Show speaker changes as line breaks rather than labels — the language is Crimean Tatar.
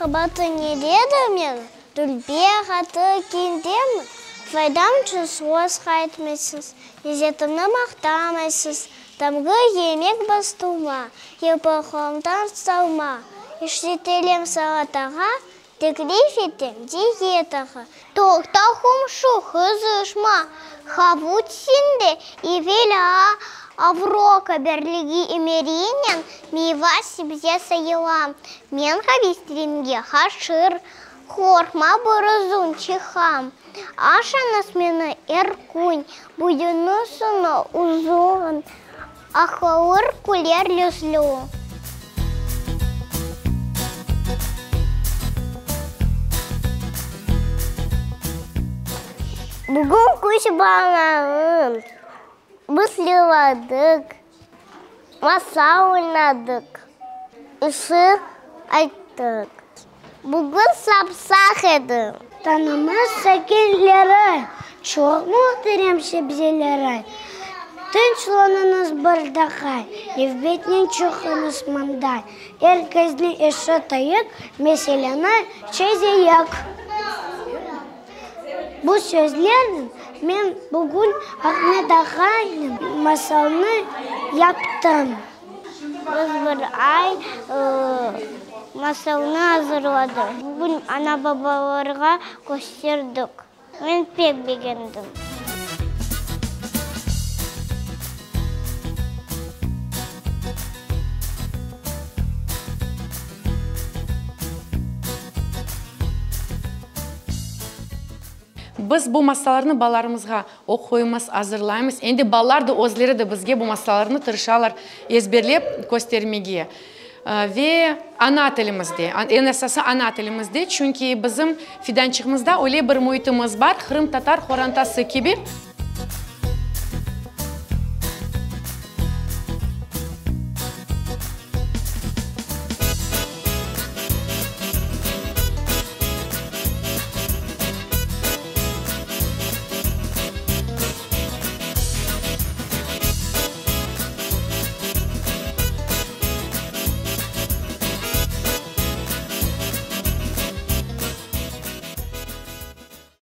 Qabaatı nededir menim, dülber atı kendemi? Faydam içün söz qaytmaysız, lezetimni maqtamaysız, Damlı yemek basturma, yılpaqlarımdan salma, İşletelem salatağa, teklif etem diyetağa. Toqta, qomşu, qızışma, havuç sende evelâ Avroka Birligi emirinen meyva-sebze sayıla. Men qavistringe haşır, qorqma bir özüñ çıqam. Aşañız meni er kün, boyunı-sını uzun, aqılır küler yüzlü. Bugün küç balalarım, biz yırladıq, masal oynadıq, ışıq ayttıq. Bugün sapsaq edi.
Tanımız sakinleri, çoq mühterem sebzeleri, tınçlanıñız bir daqqa, nevbetnen çıqıñız mında, er kesni eşiteyik, meseleni çezeyik. Bu sözlernen men bugün Ahmet ağaynen masalnı yaptım.
Biz bir ay masalnı azırladıq. Bugün ana-babalarğa kösterdik. Men pek begendim.
Biz bu masallarnı balalarımızğa oquymız, azırlaymız. Endi balalar da özleri de bizge bu masallarnı tırışalar ezberlep köstermege. Ve ana tilimizde, eñ esası ana tilimizde, çünki bizim Fidançığımızda öyle bir müitimiz bar, qırımtatar qorantası kibi.